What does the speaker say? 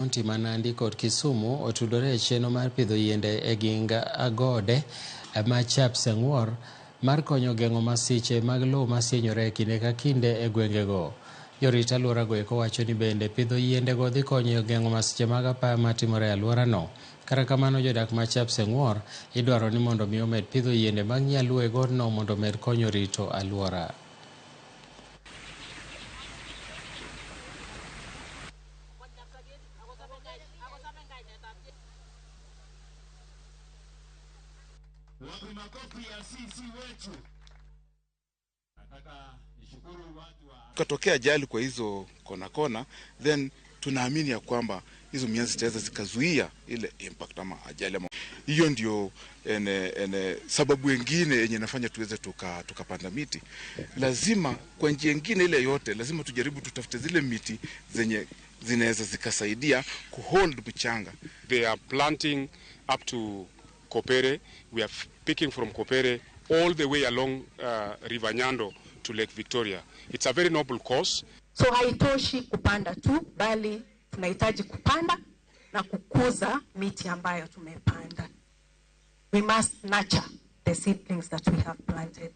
Kaunti ma Nandi kod Kisumu otudore e chenro mar pidho yiende e ging gode ma Chepseng'wor mar konyo geng'o masiche mag lowo masienyore e kinde ka kinde e gwengego. Jorit alworago eko wacho ni bende pidho yiendego dhi konyo e geng'o masiche mag apaya matimore e alworano. Kata kamano jodak ma Chepseng'wor idwaro ni mondo mi omed pidho yiende mag nyaluo e godno mondo omed konyo rito alwora. Katokea ajali kwa hizo kona kona, then tunaamini ya kwamba hizo mianzi zitaweza zikazuia ile impact ama ajali ama. Hiyo ndio ene sababu nyingine yenye inafanya tuweze tukapanda miti. Lazima kwa njia nyingine ile yote, lazima tujaribu tutafute zile miti zenye zinaweza zikasaidia kuhold mchanga. They are planting up to Kopere. We are picking from Kopere all the way along River Nyando to Lake Victoria. It's a very noble cause. So haitoshi kupanda tu, bali tunahitaji kupanda na kukuza miti ambayo tumepanda. We must nurture the seedlings that we have planted.